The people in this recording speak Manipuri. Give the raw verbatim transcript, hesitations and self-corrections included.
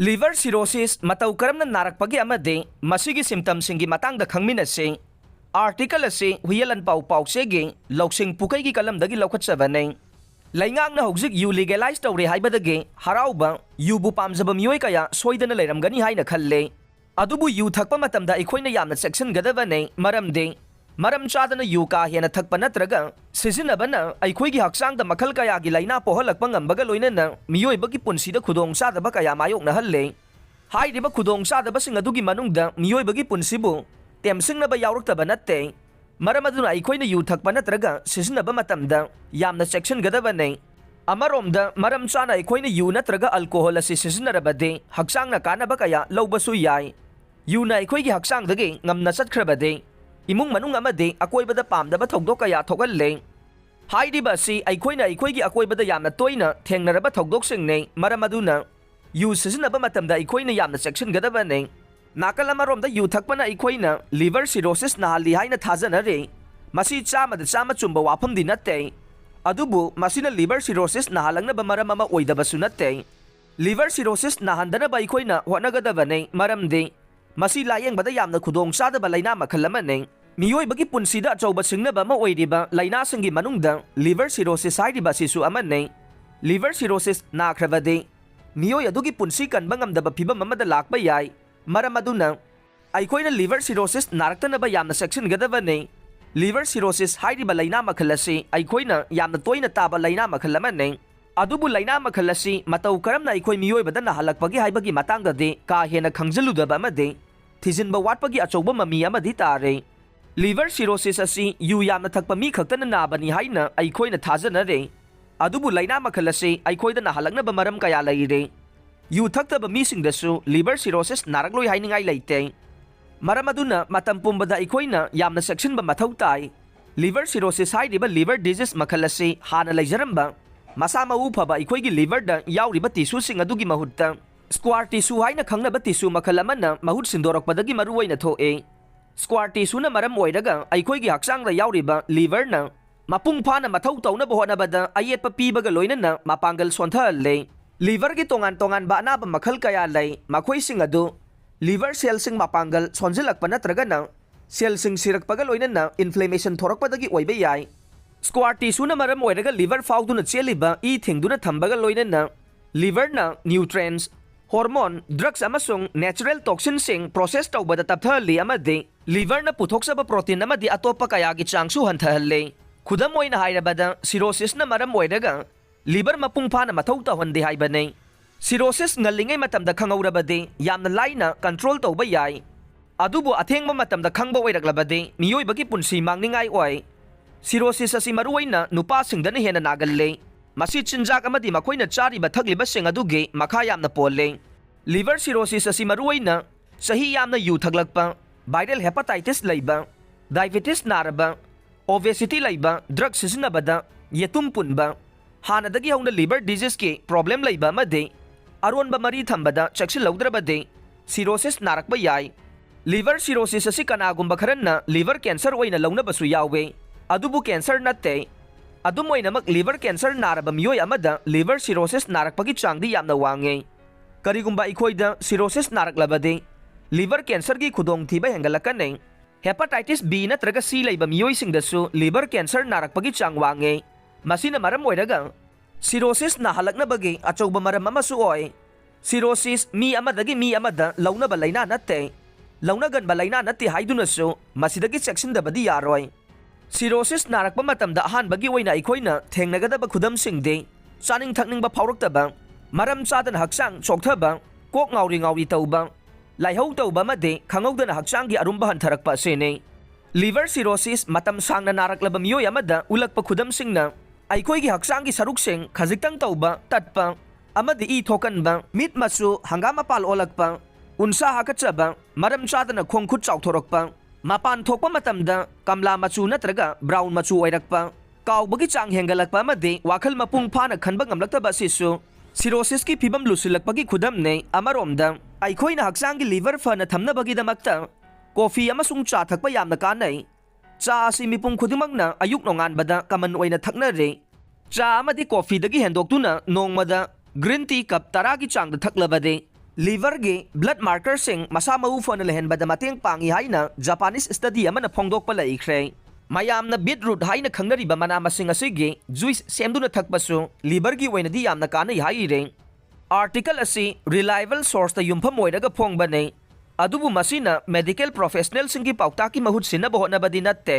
Liver cirrhosis ꯃꯇꯧ ꯀꯔꯝꯅ ꯅꯥꯔꯛꯄꯒꯦ ꯑꯃꯗꯤ ꯃꯁꯤꯒꯤ symptomꯁꯤꯡꯒꯤ ꯃꯇꯥꯡꯗ ꯈꯪꯃꯤꯟꯅꯁꯤ꯫ Article ꯑꯁꯤ ꯍꯨꯏꯌꯦꯜ ꯂꯟꯄꯥꯎ ꯄꯥꯎꯆꯦꯒꯤ ꯂꯧꯁꯤꯡ ꯄꯨꯈꯩꯒꯤ ꯀꯂꯝꯗꯒꯤ ꯂꯧꯈꯠꯆꯕꯅꯤ꯫ ꯂꯩꯉꯥꯛꯅ ꯍꯧꯖꯤꯛ ꯌꯨ legalize ꯇꯧꯔꯦ ꯍꯥꯏꯕꯗꯒꯤ ꯍꯔꯥꯎꯕ ꯌꯨꯕꯨ ꯄꯥꯝꯖꯕ ꯃꯤꯑꯣꯏ ꯀꯌꯥ ꯁꯣꯏꯗꯅ ꯂꯩꯔꯝꯒꯅꯤ ꯍꯥꯏꯅ ꯈꯜꯂꯤ꯫ ꯑꯗꯨꯕꯨ ꯌꯨ ꯊꯛꯄ ꯃꯇꯝꯗ ꯑꯩꯈꯣꯏꯅ ꯌꯥꯝꯅ ꯆꯦꯛꯁꯤꯟꯒꯗꯕꯅꯤ, ꯃꯔꯝꯗꯤ ꯃꯔꯝ ꯆꯥꯗꯅ ꯌꯨ ꯀꯥ ꯍꯦꯟꯅ ꯊꯛꯄ ꯅꯠꯇ꯭ꯔꯒ ꯁꯤꯖꯤꯟꯅꯕꯅ ꯑꯩꯈꯣꯏꯒꯤ ꯍꯛꯆꯥꯡꯗ ꯃꯈꯜ ꯀꯌꯥꯒꯤ ꯂꯥꯏꯅꯥ ꯄꯣꯛꯍꯜꯂꯛꯄ ꯉꯝꯕꯒ ꯂꯣꯏꯅꯅ ꯃꯤꯑꯣꯏꯕꯒꯤ ꯄꯨꯟꯁꯤꯗ ꯈꯨꯗꯣꯡꯆꯥꯗꯕ ꯀꯌꯥ ꯃꯥꯌꯣꯛꯅꯍꯜꯂꯤ꯫ ꯍꯥꯏꯔꯤꯕ ꯈꯨꯗꯣꯡꯆꯥꯗꯕꯁꯤꯡ ꯑꯗꯨꯒꯤ ꯃꯅꯨꯡꯗ ꯃꯤꯑꯣꯏꯕꯒꯤ ꯄꯨꯟꯁꯤꯕꯨ ꯇꯦꯝꯁꯤꯡꯅꯕ ꯌꯥꯎꯔꯛꯇꯕ ꯅꯠꯇꯦ꯫ ꯃꯔꯝ ꯑꯗꯨꯅ ꯑꯩꯈꯣꯏꯅ ꯌꯨ ꯊꯛꯄ ꯅꯠꯇ꯭ꯔꯒ ꯁꯤꯖꯤꯟꯅꯕ ꯃꯇꯝꯗ ꯌꯥꯝꯅ ꯆꯦꯛꯁꯤꯟꯒꯗꯕꯅꯤ꯫ ꯑꯃꯔꯣꯝꯗ, ꯃꯔꯝ ꯆꯥꯅ ꯑꯩꯈꯣꯏꯅ ꯌꯨ ꯅꯠꯇ꯭ꯔꯒ alcohol ꯑꯁꯤ ꯁꯤꯖꯤꯟꯅꯔꯕꯗꯤ ꯍꯛꯆꯥꯡꯅ ꯀꯥꯟꯅꯕ ꯀꯌꯥ ꯂꯧꯕꯁꯨ ꯌꯥꯏ꯫ ꯌꯨꯅ ꯑꯩꯈꯣꯏꯒꯤ ꯍꯛꯆꯥꯡꯗꯒꯤ ꯉꯝꯅ ꯆꯠꯈ꯭ꯔꯕꯗꯤ ꯏꯃꯨꯡ ꯃꯅꯨꯡ ꯑꯃꯗꯤ ꯑꯀꯣꯏꯕꯗ ꯄꯥꯝꯗꯕ ꯊꯧꯗꯣꯛ ꯀꯌꯥ ꯊꯣꯛꯍꯜꯂꯦ꯫ ꯍꯥꯏꯔꯤꯕ ꯑꯁꯤ ꯑꯩꯈꯣꯏꯅ ꯑꯩꯈꯣꯏꯒꯤ ꯑꯀꯣꯏꯕꯗ ꯌꯥꯝꯅ ꯇꯣꯏꯅ ꯊꯦꯡꯅꯔꯕ ꯊꯧꯗꯣꯛꯁꯤꯡꯅꯤ꯫ ꯃꯔꯝ ꯑꯗꯨꯅ ꯌꯨ ꯁꯤꯖꯤꯟꯅꯕ ꯃꯇꯝꯗ ꯑꯩꯈꯣꯏꯅ ꯌꯥꯝꯅ ꯆꯦꯛꯁꯤꯟꯒꯗꯕꯅꯤ꯫ ꯅꯥꯀꯜ ꯑꯃꯔꯣꯝꯗ ꯌꯨ ꯊꯛꯄꯅ ꯑꯩꯈꯣꯏꯅ liver cirrhosis ꯅꯥꯍꯜꯂꯤ ꯍꯥꯏꯅ ꯊꯥꯖꯅꯔꯤ꯫ ꯃꯁꯤ ꯆꯥꯝꯃꯗ ꯆꯥꯝꯃ ꯆꯨꯝꯕ ꯋꯥꯐꯝꯗꯤ ꯅꯠꯇꯦ꯫ ꯑꯗꯨꯕꯨ ꯃꯁꯤꯅ liver cirrhosis ꯅꯥꯍꯜꯂꯛꯅꯕ ꯃꯔꯝ ꯑꯃ ꯑꯣꯏꯗꯕꯁꯨ ꯅꯠꯇꯦ꯫ Liver cirrhosis ꯅꯥꯍꯟꯗꯅꯕ ꯑꯩꯈꯣꯏꯅ ꯍꯣꯠꯅꯒꯗꯕꯅꯤ, ꯃꯔꯝꯗꯤ ꯃꯁꯤ ꯂꯥꯌꯦꯡꯕꯗ ꯌꯥꯝꯅ ꯈꯨꯗꯣꯡꯆꯥꯗꯕ ꯂꯥꯏꯅꯥ ꯃꯈꯜ ꯑꯃꯅꯤ꯫ ꯃꯤꯑꯣꯏꯕꯒꯤ ꯄꯨꯟꯁꯤꯗ ꯑꯆꯧꯕ ꯁꯤꯡꯅꯕ ꯑꯃ ꯑꯣꯏꯔꯤꯕ ꯂꯥꯏꯅꯥꯁꯤꯡꯒꯤ ꯃꯅꯨꯡꯗ liver cirrhosis ꯍꯥꯏꯔꯤꯕ ꯑꯁꯤꯁꯨ ꯑꯃꯅꯤ꯫ Liver cirrhosis ꯅꯥꯈ꯭ꯔꯕꯗꯤ ꯃꯤꯑꯣꯏ ꯑꯗꯨꯒꯤ ꯄꯨꯟꯁꯤ ꯀꯟꯕ ꯉꯝꯗꯕ ꯐꯤꯚꯝ ꯑꯃꯗ ꯂꯥꯛꯄ ꯌꯥꯏ꯫ ꯃꯔꯝ ꯑꯗꯨꯅ ꯑꯩꯈꯣꯏꯅ liver cirrhosis ꯅꯥꯔꯛꯇꯅꯕ ꯌꯥꯝꯅ ꯆꯦꯛꯁꯤꯟꯒꯗꯕꯅꯤ꯫ Liver cirrhosis ꯍꯥꯏꯔꯤꯕ ꯂꯥꯏꯅꯥ ꯃꯈꯜ ꯑꯁꯤ ꯑꯩꯈꯣꯏꯅ ꯌꯥꯝꯅ ꯇꯣꯏꯅ ꯇꯥꯕ ꯂꯥꯏꯅꯥ ꯃꯈꯜ ꯑꯃꯅꯤ꯫ ꯑꯗꯨꯕꯨ ꯂꯥꯏꯅꯥ ꯃꯈꯜ ꯑꯁꯤ ꯃꯇꯧ ꯀꯔꯝꯅ ꯑꯩꯈꯣꯏ ꯃꯤꯑꯣꯏꯕꯗ ꯅꯥꯍꯜꯂꯛꯄꯒꯦ ꯍꯥꯏꯕꯒꯤ ꯃꯇꯥꯡꯗꯗꯤ ꯀꯥ ꯍꯦꯟꯅ ꯈꯪꯖꯤꯜꯂꯨꯗꯕ ꯑꯃꯗꯤ ꯊꯤꯖꯤꯟꯕ ꯋꯥꯠꯄꯒꯤ ꯑꯆꯧꯕ ꯃꯃꯤ ꯑꯃꯗꯤ ꯇꯥꯔꯦ꯫ Liver cirrhosis ꯑꯁꯤ ꯌꯨ ꯌꯥꯝꯅ ꯊꯛꯄ ꯃꯤ ꯈꯛꯇꯅ ꯅꯥꯕꯅꯤ ꯍꯥꯏꯅ ꯑꯩꯈꯣꯏꯅ ꯊꯥꯖꯅꯔꯦ꯫ ꯑꯗꯨꯕꯨ ꯂꯥꯏꯅꯥ ꯃꯈꯜ ꯑꯁꯤ ꯑꯩꯈꯣꯏꯗ ꯅꯥꯍꯜꯂꯛꯅꯕ ꯃꯔꯝ ꯀꯌꯥ ꯂꯩꯔꯦ꯫ ꯌꯨ ꯊꯛꯇꯕ ꯃꯤꯁꯤꯡꯗꯁꯨ liver cirrhosis ꯅꯥꯔꯛꯂꯣꯏ ꯍꯥꯏꯅꯤꯡꯉꯥꯏ ꯂꯩꯇꯦ꯫ ꯃꯔꯝ ꯑꯗꯨꯅ ꯃꯇꯝ ꯄꯨꯝꯕꯗ ꯑꯩꯈꯣꯏꯅ ꯌꯥꯝꯅ ꯆꯦꯛꯁꯤꯟꯕ ꯃꯊꯧ ꯇꯥꯏ꯫ Liver cirrhosis ꯍꯥꯏꯔꯤꯕ liver disease ꯃꯈꯜ ꯑꯁꯤ ꯍꯥꯟꯅ ꯂꯩꯖꯔꯝꯕ ꯃꯁꯥ ꯃꯎ ꯐꯕ ꯑꯩꯈꯣꯏꯒꯤ liverꯗ ꯌꯥꯎꯔꯤꯕ tissueꯁꯤꯡ ꯑꯗꯨꯒꯤ ꯃꯍꯨꯠꯇ scar tissue ꯍꯥꯏꯅ ꯈꯪꯅꯕ tissue ꯃꯈꯜ ꯑꯃꯅ ꯃꯍꯨꯠ ꯁꯤꯟꯗꯣꯔꯛꯄꯗꯒꯤ ꯃꯔꯨꯑꯣꯏꯅ ꯊꯣꯛꯏ꯫ Scar tissueꯅ ꯃꯔꯝ ꯑꯣꯏꯔꯒ ꯑꯩꯈꯣꯏꯒꯤ ꯍꯛꯆꯥꯡꯗ ꯌꯥꯎꯔꯤꯕ liverꯅ ꯃꯄꯨꯡ ꯐꯥꯅ ꯃꯊꯧ ꯇꯧꯅꯕ ꯍꯣꯠꯅꯕꯗ ꯑꯌꯦꯠꯄ ꯄꯤꯕꯒ ꯂꯣꯏꯅꯅ ꯃꯄꯥꯡꯒꯜ ꯁꯣꯟꯊꯍꯜꯂꯦ꯫ Liverꯒꯤ ꯇꯣꯉꯥꯟ ꯇꯣꯉꯥꯟꯕ ꯑꯅꯥꯕ ꯃꯈꯜ ꯀꯌꯥ ꯂꯩ꯫ ꯃꯈꯣꯏꯁꯤꯡ ꯑꯗꯨ liver cellꯁꯤꯡ ꯃꯄꯥꯡꯒꯜ ꯁꯣꯟꯖꯤꯜꯂꯛꯄ ꯅꯠꯇ꯭ꯔꯒꯅ cellꯁꯤꯡ ꯁꯤꯔꯛꯄꯒ ꯂꯣꯏꯅꯅ inflammation ꯊꯣꯔꯛꯄꯗꯒꯤ ꯑꯣꯏꯕ ꯌꯥꯏ꯫ Scar tissueꯅ ꯃꯔꯝ ꯑꯣꯏꯔꯒ liver ꯐꯥꯎꯗꯨꯅ ꯆꯦꯜꯂꯤꯕ ꯏ ꯊꯤꯡꯗꯨꯅ ꯊꯝꯕꯒ ꯂꯣꯏꯅꯅ liverꯅ nutrients, hormone, drugs ꯑꯃꯁꯨꯡ natural toxinꯁꯤꯡ process ꯇꯧꯕꯗ ꯇꯞꯊꯍꯜꯂꯤ ꯑꯃꯗꯤ liverꯅ ꯄꯨꯊꯣꯛꯆꯕ protein ꯑꯃꯗꯤ ꯑꯇꯣꯞꯄ ꯀꯌꯥꯒꯤ ꯆꯥꯡꯁꯨ ꯍꯟꯊꯍꯜꯂꯤ꯫ ꯈꯨꯗꯝ ꯑꯣꯏꯅ ꯍꯥꯏꯔꯕꯗ, cirrhosisꯅ ꯃꯔꯝ ꯑꯣꯏꯔꯒ liver ꯃꯄꯨꯡ ꯐꯥꯅ ꯃꯊꯧ ꯇꯧꯍꯟꯗꯦ ꯍꯥꯏꯕꯅꯤ꯫ Cirrhosis ꯉꯜꯂꯤꯉꯩ ꯃꯇꯝꯗ ꯈꯪꯍꯧꯔꯕꯗꯤ ꯌꯥꯝꯅ ꯂꯥꯏꯅ control ꯇꯧꯕ ꯌꯥꯏ꯫ ꯑꯗꯨꯕꯨ ꯑꯊꯦꯡꯕ ꯃꯇꯝꯗ ꯈꯪꯕ ꯑꯣꯏꯔꯛꯂꯕꯗꯤ ꯃꯤꯑꯣꯏꯕꯒꯤ ꯄꯨꯟꯁꯤ ꯃꯥꯡꯅꯤꯡꯉꯥꯏ ꯑꯣꯏ꯫ Cirrhosis ꯑꯁꯤ ꯃꯔꯨꯑꯣꯏꯅ ꯅꯨꯄꯥꯁꯤꯡꯗꯅ ꯍꯦꯟꯅ ꯅꯥꯒꯜꯂꯤ꯫ ꯃꯁꯤ ꯆꯤꯟꯖꯥꯛ ꯑꯃꯗꯤ ꯃꯈꯣꯏꯅ ꯆꯥꯔꯤꯕ ꯊꯛꯂꯤꯕꯁꯤꯡ ꯑꯗꯨꯒꯤ ꯃꯈꯥ ꯌꯥꯝꯅ ꯄꯣꯜꯂꯤ꯫ Liver cirrhosis ꯑꯁꯤ ꯃꯔꯨꯑꯣꯏꯅ ꯆꯍꯤ ꯌꯥꯝꯅ ꯌꯨ ꯊꯛꯂꯛꯄ, viral hepatitis ꯂꯩꯕ, diabetes ꯅꯥꯔꯕ, obesity ꯂꯩꯕ, drug ꯁꯤꯖꯤꯟꯅꯕꯗ ꯌꯦꯇꯨꯝ ꯄꯨꯟꯕ, ꯍꯥꯟꯅꯗꯒꯤ ꯍꯧꯅ liver diseaseꯀꯤ problem ꯂꯩꯕ ꯑꯃꯗꯤ ꯑꯔꯣꯟꯕ ꯃꯔꯤ ꯊꯝꯕꯗ ꯆꯦꯛꯁꯤꯜꯍꯧꯗ꯭ꯔꯕꯗꯤ cirrhosis ꯅꯥꯔꯛꯄ ꯌꯥꯏ꯫ Liver cirrhosis ꯑꯁꯤ ꯀꯅꯥꯒꯨꯝꯕ ꯈꯔꯅ liver cancer ꯑꯣꯏꯅ ꯂꯧꯅꯕꯁꯨ ꯌꯥꯎꯏ꯫ ꯑꯗꯨꯕꯨ cancer ꯅꯠꯇꯦ꯫ ꯑꯗꯨꯝ ꯑꯣꯏꯅꯃꯛ, liver cancer ꯅꯥꯔꯕ ꯃꯤꯑꯣꯏ ꯑꯃꯗ liver cirrhosis ꯅꯥꯔꯛꯄꯒꯤ ꯆꯥꯡꯗꯤ ꯌꯥꯝꯅ ꯋꯥꯡꯉꯤ꯫ ꯀꯔꯤꯒꯨꯝꯕ ꯑꯩꯈꯣꯏꯗ cirrhosis ꯅꯥꯔꯛꯂꯕꯗꯤ, liver cancerꯒꯤ ꯈꯨꯗꯣꯡꯊꯤꯕ ꯍꯦꯟꯒꯠꯂꯛꯀꯅꯤ꯫ Hepatitis B ꯅꯠꯇ꯭ꯔꯒ C ꯂꯩꯕ ꯃꯤꯑꯣꯏꯁꯤꯡꯗꯁꯨ liver cancer ꯅꯥꯔꯛꯄꯒꯤ ꯆꯥꯡ ꯋꯥꯡꯉꯤ꯫ ꯃꯁꯤꯅ ꯃꯔꯝ ꯑꯣꯏꯔꯒ cirrhosis ꯅꯥꯍꯜꯂꯛꯅꯕꯒꯤ ꯑꯆꯧꯕ ꯃꯔꯝ ꯑꯃꯁꯨ ꯑꯣꯏ꯫ Cirrhosis ꯃꯤ ꯑꯃꯗꯒꯤ ꯃꯤ ꯑꯃꯗ ꯂꯧꯅꯕ ꯂꯥꯏꯅꯥ ꯅꯠꯇꯦ, ꯂꯧꯅꯒꯟꯕ ꯂꯥꯏꯅꯥ ꯅꯠꯇꯦ ꯍꯥꯏꯗꯨꯅꯁꯨ ꯃꯁꯤꯗꯒꯤ ꯆꯦꯛꯁꯤꯟꯗꯕꯗꯤ ꯌꯥꯔꯣꯏ꯫ Cirrhosis ꯅꯥꯔꯛꯄ ꯃꯇꯝꯗ ꯑꯍꯥꯟꯕꯒꯤ ꯑꯣꯏꯅ ꯑꯩꯈꯣꯏꯅ ꯊꯦꯡꯅꯒꯗꯕ ꯈꯨꯗꯝꯁꯤꯡꯗꯤ ꯆꯥꯅꯤꯡ ꯊꯛꯅꯤꯡꯕ ꯐꯥꯎꯔꯛꯇꯕ, ꯃꯔꯝ ꯆꯥꯗꯅ ꯍꯛꯆꯥꯡ ꯆꯣꯛꯊꯕ, ꯀꯣꯛ ꯉꯥꯎꯔꯤ ꯉꯥꯎꯔꯤ ꯇꯧꯕ, ꯂꯥꯏꯍꯧ ꯇꯧꯕ ꯑꯃꯗꯤ ꯈꯪꯍꯧꯗꯅ ꯍꯛꯆꯥꯡꯒꯤ ꯑꯔꯨꯝꯕ ꯍꯟꯊꯔꯛꯄ ꯑꯁꯤꯅꯤ꯫ Liver cirrhosis ꯃꯇꯝ ꯁꯥꯡꯅ ꯅꯥꯔꯛꯂꯕ ꯃꯤꯑꯣꯏ ꯑꯃꯗ ꯎꯠꯂꯛꯄ ꯈꯨꯗꯝꯁꯤꯡꯅ ꯑꯩꯈꯣꯏꯒꯤ ꯍꯛꯆꯥꯡꯒꯤ ꯁꯔꯨꯛꯁꯤꯡ ꯈꯖꯤꯛꯇꯪ ꯇꯧꯕ, ꯇꯠꯄ ꯑꯃꯗꯤ ꯏ ꯊꯣꯛꯀꯟꯕ, ꯃꯤꯠ ꯃꯆꯨ ꯍꯪꯒꯥꯝ ꯃꯄꯥꯜ ꯑꯣꯜꯂꯛꯄ, ꯎꯟꯁꯥ ꯍꯥꯀꯠꯆꯕ, ꯃꯔꯝ ꯆꯥꯗꯅ ꯈꯣꯡ ꯈꯨꯠ ꯆꯥꯎꯊꯣꯔꯛꯄ, ꯃꯄꯥꯟ ꯊꯣꯛꯄ ꯃꯇꯝꯗ ꯀꯝꯂꯥ ꯃꯆꯨ ꯅꯠꯇ꯭ꯔꯒ brown ꯃꯆꯨ ꯑꯣꯏꯔꯛꯄ, ꯀꯥꯎꯕꯒꯤ ꯆꯥꯡ ꯍꯦꯟꯒꯠꯂꯛꯄ ꯑꯃꯗꯤ ꯋꯥꯈꯜ ꯃꯄꯨꯡ ꯐꯥꯅ ꯈꯟꯕ ꯉꯝꯂꯛꯇꯕ ꯑꯁꯤꯁꯨ cirrhosisꯀꯤ ꯐꯤꯕꯝ ꯂꯨꯁꯤꯜꯂꯛꯄꯒꯤ ꯈꯨꯗꯝꯅꯤ꯫ ꯑꯃꯔꯣꯝꯗ, ꯑꯩꯈꯣꯏꯅ ꯍꯛꯆꯥꯡꯒꯤ liver ꯐꯅ ꯊꯝꯅꯕꯒꯤꯗꯃꯛꯇ coffee ꯑꯃꯁꯨꯡ ꯆꯥ ꯊꯛꯄ ꯌꯥꯝꯅ ꯀꯥꯟꯅꯩ꯫ ꯆꯥ ꯑꯁꯤ ꯃꯤꯄꯨꯝ ꯈꯨꯗꯤꯡꯃꯛꯅ ꯑꯌꯨꯛ ꯅꯣꯡꯉꯥꯟꯕꯗ common ꯑꯣꯏꯅ ꯊꯛꯅꯔꯦ꯫ ꯆꯥ ꯑꯃꯗꯤ coffeeꯗꯒꯤ ꯍꯦꯟꯗꯣꯛꯇꯨꯅ ꯅꯣꯡꯃꯗ Green tea cup ꯇꯔꯥꯒꯤ ꯆꯥꯡꯗ ꯊꯛꯂꯕꯗꯤ liverꯒꯤ blood markerꯁꯤꯡ ꯃꯁꯥ ꯃꯎ ꯐꯅ ꯂꯩꯍꯟꯕꯗ ꯃꯇꯦꯡ ꯄꯥꯡꯏ ꯍꯥꯏꯅ Japanese study ꯑꯃꯅ ꯐꯣꯡꯗꯣꯛꯄ ꯂꯩꯈ꯭ꯔꯦ꯫ ꯃꯌꯥꯝꯅ beetroot ꯍꯥꯏꯅ ꯈꯪꯅꯔꯤꯕ ꯃꯅꯥ ꯃꯁꯤꯡ ꯑꯁꯤꯒꯤ juice ꯁꯦꯝꯗꯨꯅ ꯊꯛꯄꯁꯨ liverꯒꯤ ꯑꯣꯏꯅꯗꯤ ꯌꯥꯝꯅ ꯀꯥꯟꯅꯩ ꯍꯥꯏꯔꯤ꯫ Article ꯑꯁꯤ reliable sourceꯇ ꯌꯨꯝꯐꯝ ꯑꯣꯏꯔꯒ ꯐꯣꯡꯕꯅꯤ꯫ ꯑꯗꯨꯕꯨ ꯃꯁꯤꯅ medical professionalꯁꯤꯡꯒꯤ ꯄꯥꯎꯇꯥꯛꯀꯤ ꯃꯍꯨꯠ ꯁꯤꯟꯅꯕ ꯍꯣꯠꯅꯕꯗꯤ ꯅꯠꯇꯦ꯫